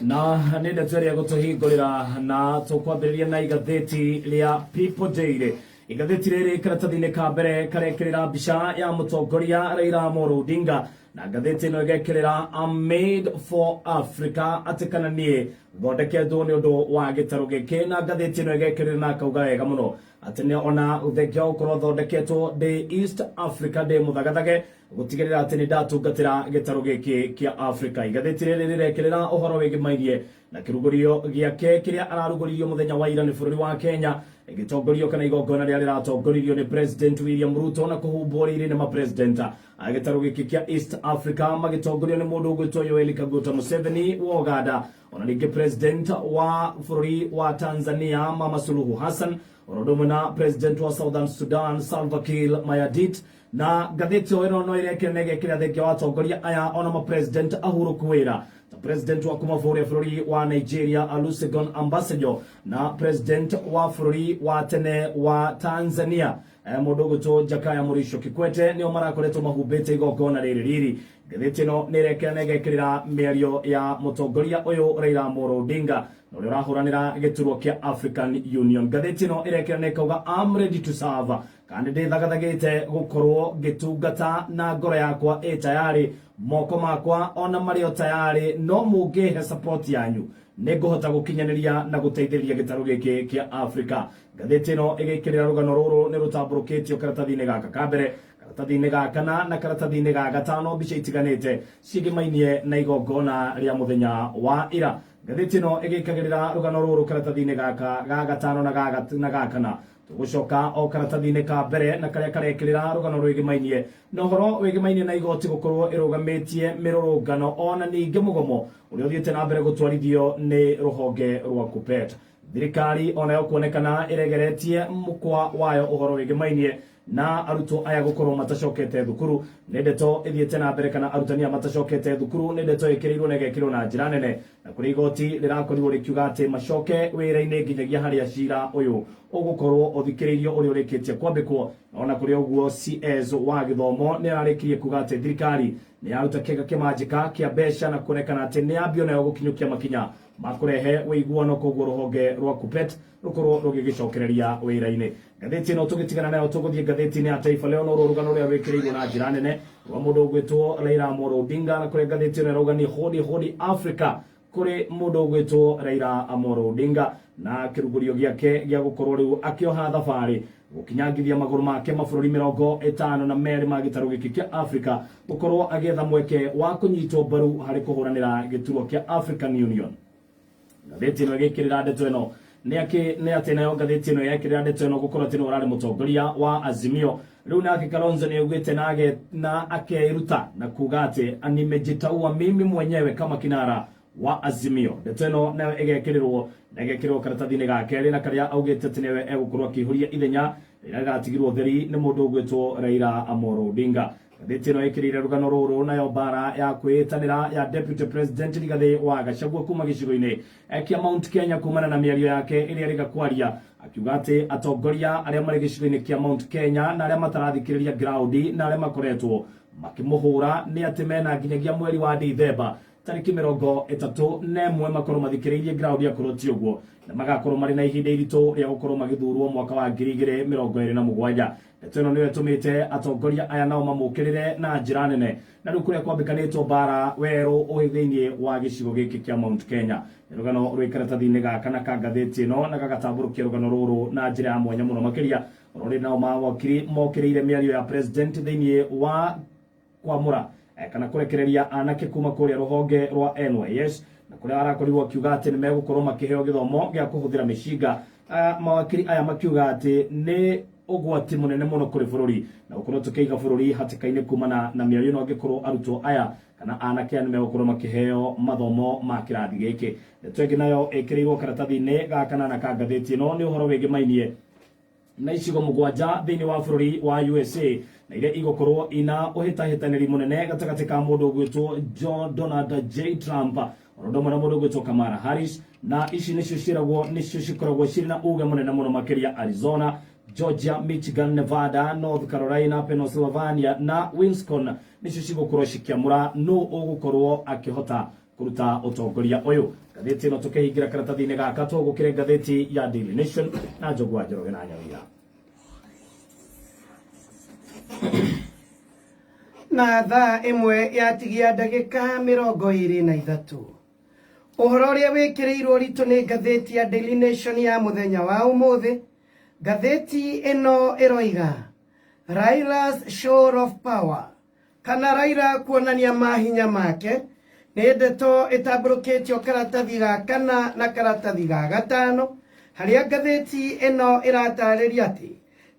Na nĩ ndeto ĩrĩa gũtũhingũrĩra na tũkwambĩrĩria na igathĩti rĩa People Daily. Igathĩti rĩrĩ karatathi-inĩ ka mbere karekĩrĩra mbica ya mũtongoria Raila Amolo Odinga, na ngathĩti ĩno ĩgekĩrĩra "I'm made for Africa", atĩ kana niĩ thondeketwo nĩ ũndũ wa gĩtarũ gĩkĩ. Na ngathĩti ĩno ĩgekĩrĩra na akauga wega mũno atĩ nĩ ona thengia wa gũkorwo thondeketwo ndĩ East Africa, ndĩ mũthagathage gũtigĩrĩra atĩ nĩ ndatungatĩra gĩtarũ gĩkĩ kĩa Africa. Igathĩti rĩrĩ rĩrekĩrĩra ũhoro wĩgĩmainie na kĩrugũrio gĩake kĩrĩa ararugũririo mũthenya wa ira nĩ bũrũri wa Kenya, ĩgĩtongorio kana igongona rĩrĩa rĩratongoririo nĩ President William Ruto na kũhumbwo rĩrĩ nĩ mapresident a gĩtarũ gĩkĩ kĩa East Africa, magĩtongorio nĩ mũndũ ũgwĩtwo Yoweri Kaguta Museveni wa Uganda, ona ningĩ President wa bũrũri wa Tanzania Mama Suluhu Hassan, oro ũndũ ũmwe na President wa Southern Sudan Salva Kiir Mayardit. Na ngathĩti o ĩno no ĩrekĩra na ĩgekĩra thengia wa atongoria aya ona mapresident ahurũku wĩra, ta president wa kuma bũrũri bũrũri wa Nigeria Olusegun Obasanjo, na president wa bũrũri wa tene wa Tanzania mũndũ ũgwĩtwo Jakaya Mrisho Kikwete, nĩo marakoretwo mahumbĩte igongona rĩrĩ riri. Ngathĩti ĩno nĩ ĩrekĩra na ĩgekĩrĩra mĩario ya mũtongoria ũyũ Raila Amolo Odinga na ũrĩa ũrahũranĩra gĩturwa kĩa African Union. Ngathĩti ĩno ĩrekĩra na ĩkauga "I'm ready to serve", kana ndĩthagathagĩte gũkorwo ngĩtungata na ngoro yakwa ĩ tayarĩ, moko makwa ona marĩ o tayarĩ, no mũngĩhe support yanyu nĩ ngũhota gũkinyanĩria na gũteithĩrĩria gĩtarũ gĩkĩ kĩa Africa. Ngathĩti ĩno ĩgĩkĩrĩra rũgano rũrũ nĩ rũtambũrũkĩtio karatathi-inĩ gaka ka mbere, karatathi-inĩ ga kana na karatathi-inĩ ga gatano, mbica itiganĩte ciĩgĩmainie na igongona rĩa mũthenya wa ira. Ngathĩti ĩno ĩgĩkagĩrĩra rũgano rũrũ karatathi-inĩ gaka ga gatano na ga kana. Tũgũcoka o karatathi-inĩ ka mbere na karĩa karekĩrĩra rũgano rwĩgĩmainie na ũhoro wĩgĩmainie na igoti gũkorwo ĩrũgamĩtie mĩrũrũngano ona ningĩ mũgomo ũrĩa ũthiĩte na mbere gũtwarithio nĩ rũhonge rwa KUPPET. Thirikari onayo kuonekana ĩregeretie mũkwa wayo ũhoro wĩgĩmainie na arutwo aya gũkorwo matacokete thukuru. Nĩ ndeto ĩthiĩte na mbere kana arutani aya matacokete thukuru, nĩ ndeto ĩkĩrĩirwo na ĩgekĩrwo na njĩra nene, na kũrĩ igoti rĩrakorirwo rĩkiuga atĩ macoke wĩra-inĩ nginyagia harĩa cira ũyũ ũgũkorwo ũthikĩrĩirio ũrĩa ũrĩkĩtie kwambĩkwo. Ona kũrĩ ũguo, CS wa gĩthomo nĩ ararĩkirie kuga atĩ thirikari nĩ yaruta kĩga kĩmanjĩka kĩa mbeca na kuonekana atĩ nĩ yambio nayo gũkinyũkia makinya ma kũrehe ũiguano, koguo rũhonge rwa KUPPET rũkorwo rũgĩgĩcokereria wĩra-inĩ. Ngathĩti ĩno tũgĩtigana nayo, tũgũthiĩ ngathĩti-inĩ ya Taifa Leo, no rũgano rũrĩa rwĩkĩrĩirwo na njĩra nene rwa mũndũ ũgwĩtwo Raila Amolo Odinga, na kũrĩa ngathĩti ĩno ĩrauga nĩ "Hodi hodi Africa" kũrĩ mũndũ ũgwĩtwo Raila Amolo Odinga na kĩrugũrio gĩake gĩa gũkorwo rĩu akĩoha thabarĩ gũkinyangithia magũrũ make mabũrũri 52 ma gĩtarũ gĩkĩ kĩa Africa, gũkorwo agĩetha mweke wa kũnyitwo mbaru harĩ kũhũranĩra gĩturwa kĩa African Union. Ngathĩti ĩno ĩgĩkĩrĩra ndeto ĩno nĩ akĩ nĩ atĩ nayo ngathĩti ĩno yekĩrĩra ndeto ĩno gũkorwo atĩ nĩwe ũrarĩ mũtongoria wa Azimio. Rĩu nake Kalonzo nĩ augĩte na akeruta na kuga atĩ "nimejiteua mimi mwenyewe kama kinara wa Azimio". Ndeto ĩno nayo ĩgekĩrĩrwo na ĩgekĩrwo karatathi-inĩ ga kerĩ, na karĩa augĩte atĩ nĩwe egũkorwo akĩihũria ithenya rĩrĩa rĩratigirwo theri nĩ mũndũ ũgwĩtwo Raila Amolo Odinga. Ngathĩti ĩno ĩkĩrĩire rũgano rũrũ nayo mbara ya kwĩĩtanĩra ya Deputy President Rigathĩ wa Gachagua kuma gĩcigo-inĩ kĩa Mount Kenya, kumana na mĩario yake ĩrĩa ĩrĩga kwaria akiuga atĩ atongoria arĩa marĩ gĩcigo-inĩ kĩa Mount Kenya na arĩa matarathikĩrĩria ground na arĩa makoretwo makĩmũhũra, nĩ atĩ mena nginyagia mweri wa Dithemba tarĩki 31 makorwo mathikĩrĩirie ground, akorwo ti ũguo na magakorwo marĩ na ihinda iritũ rĩa gũkorwo magĩthurwo mwaka wa 2027. Ndeto ĩno nĩyo ĩtũmĩte atongoria aya nao mamũkĩrĩre na njĩra nene, na rĩu kũrĩa kwambĩkanĩtwo mbara werũ ũrĩ thĩinĩ wa gĩcigo gĩkĩ kĩa Mount Kenya. Nĩ rũgano rwĩ karatathi-inĩ gaka na ka ngathĩti ĩno, na gagatambũrũkia rũgano rũrũ na njĩra ya mwanya mũno makĩria. Rũrĩ nao mawakiri mokĩrĩire mĩario ya president thĩinĩ wa kwamũra kana kũrekereria anake kuma kũrĩa rũhonge rwa NYS, na kũrĩa arakorirwo akiuga atĩ nĩ megũkorwo makĩheo gĩthomo gĩa kũhũthĩra mĩcinga. Mawakiri aya makiuga atĩ nĩ ũgwati mũnene mũno kũrĩ bũrũri na gũkorwo tũkĩiga bũrũri hatĩka-inĩ kumana na mĩario ĩno angĩkorwo arutwo aya kana anake aya nĩ megũkorwo makĩheo mathomo ma kĩrathi gĩkĩ. Ndeto ĩngĩ nayo ĩkĩrĩirwo karatathi-inĩ ga kanana ka ngathĩti ĩno nĩ ũhoro wĩgĩmainie na icigo mũgwanja thĩinĩ wa bũrũri wa USA na iria igũkorwo ina ũhĩtahĩtanĩri mũnene gatagatĩ ka mũndũ ũgwĩtwo John Donald J Trump oro ũndũ ũmwe na mũndũ ũgwĩtwo Kamala Harris. Na ici nĩcio ciĩragwo nĩcio cikoragwo cirĩ na uge mũnene mũno makĩria: Arizona, Georgia, Michigan, Nevada, North Carolina, Pennsylvania na Wisconsin, nĩcio cigũkorwo cikĩamũra nũ ũgũkorwo akĩhota. Kũruta ũtongoria ũyũ. Ngathĩti ĩno tũkĩhingĩra karatathi-inĩ gaka tũgũkĩre ngathĩti ya Daily Nation na Njogu wa Njoroge na Nyawira. Na thaa ĩmwe yatigia ndagĩka 23, ũhoro ũrĩa wĩkĩrĩirwo ũritũ nĩ ngathĩti ya Daily Nation ya mũthenya wa ũmũthĩ. Ngathĩti ĩno ĩroiga Raila's show of power, kana Raila kuonania mahinya make, nĩ ndeto ĩtambũrũkĩtio karatathi ga kana na karatathi ga gatano, harĩa ngathĩti ĩno ĩratarĩria atĩ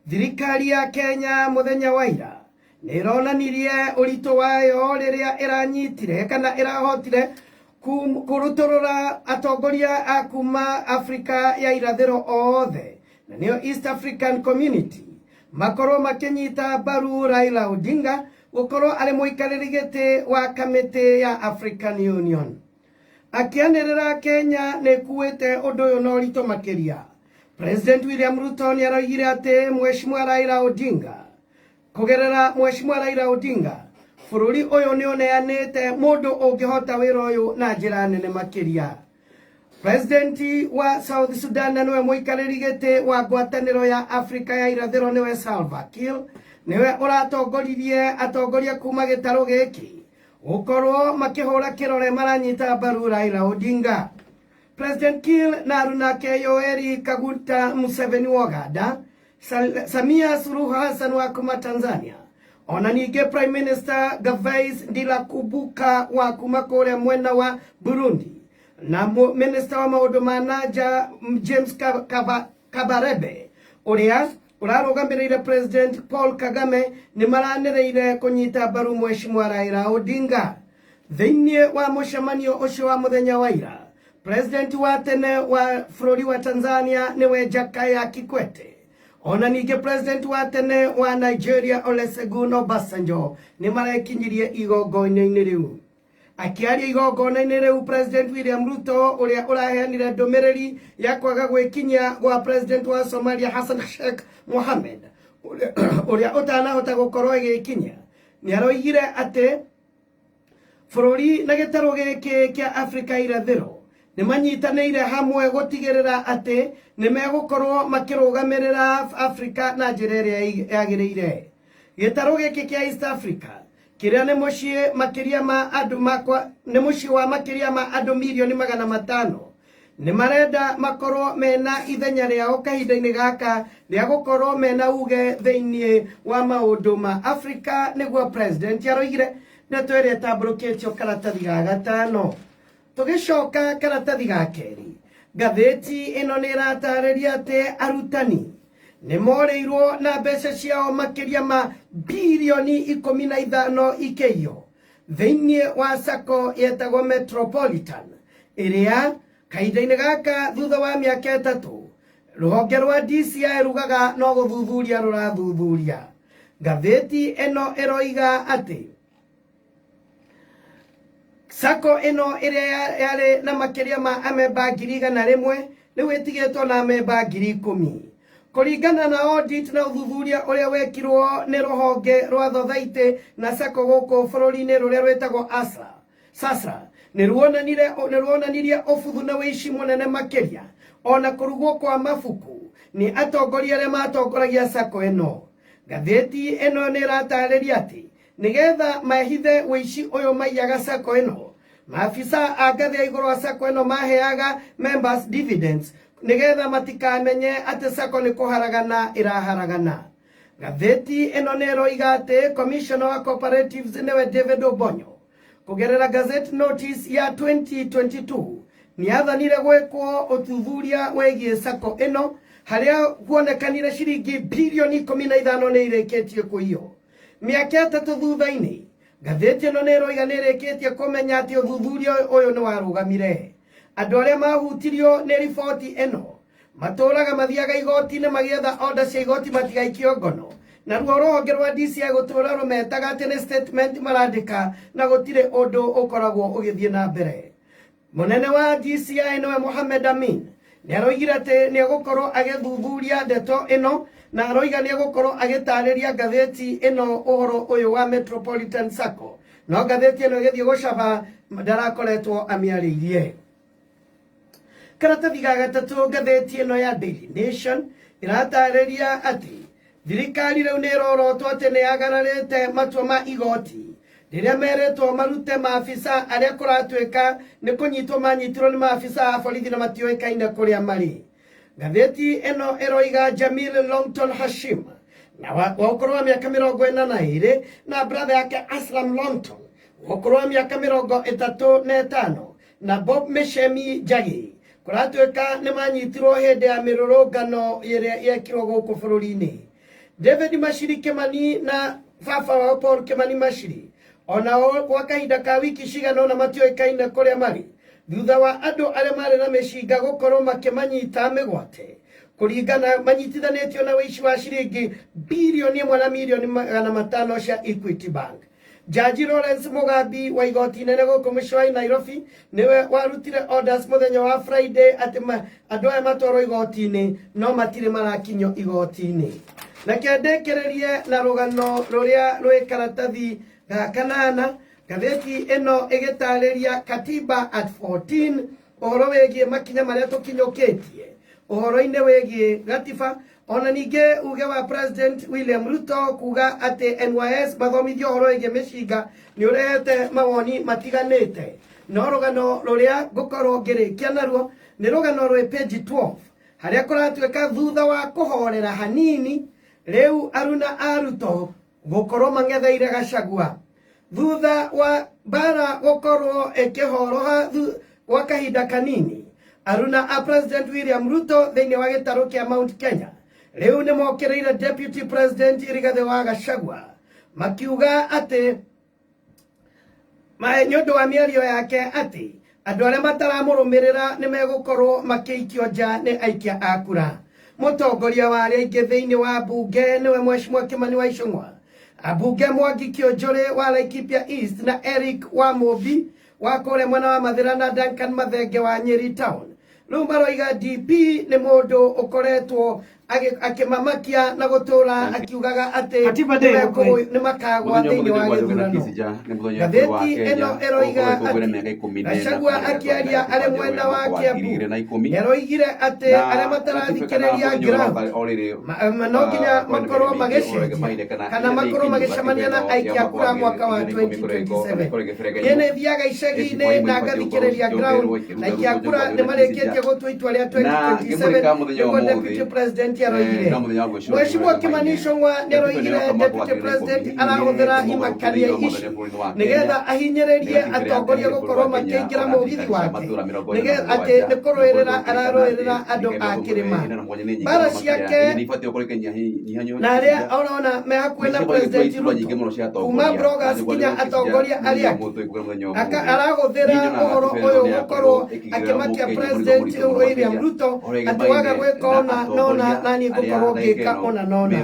thirikari ya Kenya mũthenya wa ira nĩ ĩronanirie ũritũ wayo rĩrĩa ĩranyitire kana ĩrahotire kũrutũrũra atongoria a kuma Afrika ya irathĩro othe, na nĩo East African Community, makorwo makĩnyita mbaru Raila Odinga gũkorwo arĩ mũikarĩri gĩtĩ wa kamĩtĩ ya African Union. Akĩanĩrĩra Kenya nĩ ĩkuĩte ũndũ ũyũ na ũritũ makĩria, President William Ruto nĩ aroigire atĩ Mheshimiwa Raila Odinga, kũgerera Mheshimiwa Raila Odinga, bũrũri ũyũ nĩ ũneanĩte mũndũ ũngĩhota wĩra ũyũ na njĩra nene makĩria. President wa South Sudan na nĩwe mũikarĩri gĩtĩ wa ngwatanĩro ya Afrika ya irathĩro, nĩwe Salva Kiir, nĩwe ũratongoririe atongoria kuma gĩtarũ gĩkĩ gũkorwo makĩhũra kĩrore maranyita mbaru Raila Odinga. President Kiir na arunake Yoweri Kaguta Museveni wa Uganda, Samia Suluhu Hassan wa kuma Tanzania, ona ningĩ Prime Minister Gervais Ndirakubuka wa kuma kũrĩa mwena wa Burundi, na Minister wa maũndũ ma nanja James Kabarebe ũrĩa ũrarũgamĩrĩire President Paul Kagame nĩ maranĩrĩire kũnyita mbaru Mheshimiwa Raila Odinga. Thĩinĩ wa mũcemanio ũcio wa mũthenya wa ira, President wa tene wa bũrũri wa Tanzania nĩwe Jakaya Kikwete, ona ningĩ President wa tene wa Nigeria Olusegun Obasanjo nĩ marekinyirie igongona-inĩ rĩu. Akĩaria igongona-inĩ rĩu, President William Ruto ũrĩa ũraheanire ndũmĩrĩri ya kwaga gwĩkinyia gwa President wa Somalia Hassan Sheikh Mohamed, ũrĩa ũtanahota gũkorwo agĩkinya, nĩ aroigire atĩ bũrũri na gĩtarũ gĩkĩ kĩa Afrika irathĩro nĩ manyitanĩire hamwe gũtigĩrĩra atĩ nĩ megũkorwo makĩrũgamĩrĩra Afrika na njĩra ĩrĩa yagĩrĩire. Gĩtarũ gĩkĩ kĩa East Africa kĩrĩa nĩ mũciĩ makĩria ma andũ makwa nĩ mũciĩ wa makĩria ma andũ 500,000,000, nĩ marenda makorwo mena ithenya rĩao kahinda-inĩ gaka rĩa gũkorwo mena uge thĩinĩ wa maũndũ ma Afrika, nĩguo President aroigire. Ndeto ĩrĩa ĩtambũrũkĩtio karatathi ga gatano. Tũgĩcoka karatathi ga kerĩ, ngathĩti ĩno nĩ ĩratarĩria atĩ arutani nĩ morĩirwo na mbeca ciao makĩria ma 15 birioni ikĩiywo thĩinĩ wa sacco yetagwo Metropolitan, ĩrĩa kahinda-inĩ gaka thutha wa mĩaka 3 rũhonge rwa DCI rugaga no gũthuthuria rũrathuthuria. Ngathĩti ĩno ĩroiga atĩ sacco ĩno ĩrĩa yarĩ na makĩria ma amemba 100,000 rĩu ĩtigĩtwo na amemba 10,000, kũringana na audit na ũthuthuria ũrĩa wekirwo nĩ rũhonge rwa thothaitĩ na sacco gũkũ bũrũri-inĩ rũrĩa rwĩtagwo ASA SASRA. Nĩ ruonanirie ũbuthu na wĩici mũnene makĩria, ona kũrugwo kwa mabuku nĩ atongoria arĩa matongoragia sacco ĩno. Ngathĩti ĩno nĩ ĩratarĩria atĩ nĩgetha mahithe wĩici ũyũ maiyaga sacco ĩno, maabisa a ngathĩ ya igũrũ a sacco ĩno maheaga members dividends nĩgetha matikamenye atĩ sacco nĩ kũharagana ĩraharagana. Ngathĩti ĩno nĩ ĩroiga atĩ Commissioner wa Cooperatives nĩwe David Obonyo, kũgerera gazette notice ya 2022, nĩ athanire gwĩkwo ũthuthuria wĩgiĩ sacco ĩno, harĩa kuonekanire ciringi 15 birioni nĩ irĩkĩtie kũiywo mĩaka 3 thutha-inĩ. Ngathĩti ĩno nĩ ĩroiga nĩ ĩrĩkĩtie kũmenya atĩ ũthuthuria ũyũ nĩ warũgamire. Andũ arĩa mahutirio nĩ riboti ĩno matũraga mathiaga igoti-inĩ magĩetha order cia igoti matigaikio ngono, naruo rũhonge rwa DCI gũtũra rũmetaga atĩ nĩ statement marandĩka na gũtirĩ ũndũ ũkoragwo ũgĩthiĩ na mbere. Mũnene wa DCI nĩwe Mohamed Amin nĩ aroigire atĩ nĩ egũkorwo agĩthuthuria ndeto ĩno, na aroiga nĩ egũkorwo agĩtarĩria ngathĩti ĩno ũhoro ũyũ wa Metropolitan Sacco. No ngathĩti ĩno ĩgĩthiĩ gũcaba ndarakoretwo amĩarĩirie. Karatathi ga gatatũ, ngathĩti ĩno ya Daily Nation ĩratarĩria atĩ thirikari rĩu nĩ ĩrorotwo atĩ nĩ yagararĩte matua ma igoti rĩrĩa merĩtwo marute maabisa arĩa kũratuĩka nĩ kũnyitwo manyitirwo nĩ maabisa a borithi na matiũĩkaine kũrĩa marĩ. Ngathĩti ĩno ĩroiga Jamil Longton Hashim na wa ũkũrũ wa mĩaka 42 na brother yake Aslam Longton wa ũkũrũ wa mĩaka 35 na Bob Mishemi Njagi kũratuĩka nĩ manyitirwo hĩndĩ ya mĩrũrũngano ĩrĩa yekirwo gũkũ bũrũri-inĩ. David Mashiri Kimani na baba wao Paul Kimani Mashiri onao gwa kahinda ka wiki cigana ũna matiũĩkaine kũrĩa marĩ thutha wa andũ arĩa marĩ na mĩcinga gũkorwo makĩmanyita mĩgwate kũringana manyitithanĩtio na wĩici wa ciringi 1 bilioni na milioni 500 cia Equity Bank. Jaji Lawrence Mugambi wa igoti inene gũkũ mũciĩ wa Nairobi niwe warutire orders mũthenya wa Friday atĩ andũ aya matwarwo igoti-inĩ, no matirĩ marakinyio igoti-inĩ. Reke ndĩkĩrĩrie na rũgano rũrĩa rwĩ karatathi ga kanana, ngathĩti ĩno ĩgĩtarĩria Katiba at 14, ũhoro wĩgiĩ makinya marĩa tũkinyũkĩtie ũhoro-inĩ wĩgiĩ gatiba, ona ningĩ uge wa President William Ruto kuga atĩ NYS mathomithio ũhoro wĩgiĩ mĩcinga nĩ ũrehete mawoni matiganĩte. No rũgano rũrĩa ngũkorwo ngĩrĩkia naruo nĩ rũgano rwĩ page 12, harĩa kũratuĩka thutha wa kũhorera hanini rĩu aruna a Ruto gũkorwo mang'etheire Gachagua thutha wa mbara gũkorwo ĩkĩhoroha gwa kahinda kanini, aruna a President William Ruto thĩinĩ wa gĩtarũ kĩa Mount Kenya rĩu nĩ mokĩrĩire Deputy President Rigathĩ wa Gachagua, makiuga atĩ nĩ ũndũ wa mĩario yake atĩ andũ arĩa mataramũrũmĩrĩra nĩ megũkorwo makĩikio nja nĩ aikia a kura. Mũtongoria wa arĩa aingĩ thĩinĩ wa mbunge nĩwe Mheshimiwa Kimani wa Ichung'wa, ambunge Mwangi Kiunjuri wa Laikipia East na Eric wa Mũmbi wa kũrĩa mwena wa Mathĩra na Duncan Mathenge wa Nyeri Town rĩu maroiga DP nĩ mũndũ ũkoretwo akĩmamakia na gũtũra akiugaga atĩ Katiba Day nĩ makagwa Mũthenya thĩinĩ wa ũmũthĩ nĩ gĩthurano. nĩ mũthenya wa bũrũri wa Ngathĩti Kenya ĩno ĩroiga ũgũkũngũĩra atĩ mĩaka 14 Gachagua akĩaria arĩ mwena wa Kiambu 2010 nĩaroigire atĩ na arĩa mataраthikĩrĩria ground no nginya makorwo magĩcenjia kana makorwo magĩcemania na aikia kura mwaka wa 2027. Niĩ nĩ thiaga icagi-inĩ na ngathikĩrĩria ground, na aikia kura nĩ marĩkĩtie gũtua itua rĩa 2027, nĩguo Deputy President aroigire. Mheshimiwa Kimani Ichung'wa nĩ aroigire Deputy President arahũthĩra imakania ici nĩgetha ahinyĩrĩrie atongoria gũkorwo makĩingĩra mũgithi wake, nĩgetha atĩ nĩ kũrũĩrĩra ararũĩrĩra andũ a kĩrĩma mbara ciake na arĩa orona me hakuhĩ na President Ruto, kuma bloggers nginya atongoria arĩa angĩ. Arahũthĩra ũhoro ũyũ gũkorwo akĩmakia President William Ruto atĩ waga gwĩka ũna nona naniĩ ngũkorwo ngĩka ũna nona.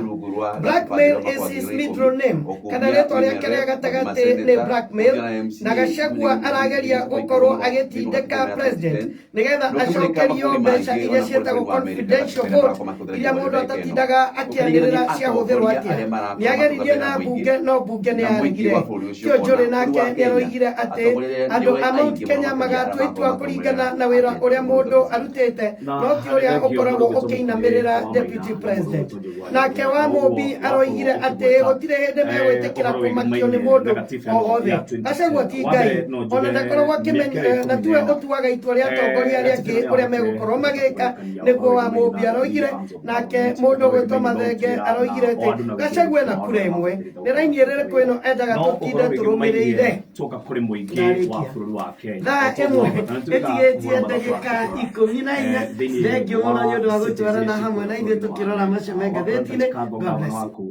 Blackmail is his middle name, kana rĩtwa rĩake rĩa gatagatĩ nĩ Blackmail, na Gachagua arageria gũkorwo agĩtindĩka president nĩgetha acokerio mbeca iria ciĩtagwo confidential vote, iria mũndũ atatindaga akĩanĩrĩra ciahũthĩrwo atĩa. Nĩ ageririe na mbunge, no mbunge nĩ yaregire. Kĩonjũrĩ nake nĩ aroigire atĩ andũ a Mount Kenya magatua itua kũringana na wĩra ũrĩa mũndũ arutĩte, no ti ũrĩa ũkoragwo ũkĩinamĩrĩra deputy president. Nake wa Mũmbi aroigire atĩ gũtirĩ hĩndĩ megwĩtĩkĩra kũmakio nĩ mũndũ o wothe. Gachagua ti Ngai, ona ndakoragwo akĩmenya, na tiwe ũtuaga itua rĩa atongoria arĩa angĩ ũrĩa megũkorwo magĩka, nĩguo wa Mũmbi aroigire. Nake mũndũ ũgwĩtwo Mathenge aroigire atĩ Gachagua ena kura ĩmwe, nĩ raini ĩrĩkũ ĩno endaga tũtinde tũrũmĩrĩire? Tuoka kũrĩ mũingĩ wa Ndarĩkia. bũrũri wa Kenya. Thaa 1 ĩtigĩtie ndagĩka 14. Thengio mũno nĩ ũndũ wa gũtwarana hamwe na ithuĩ tũkĩrora macio me ngathĩti-inĩ. God bless you.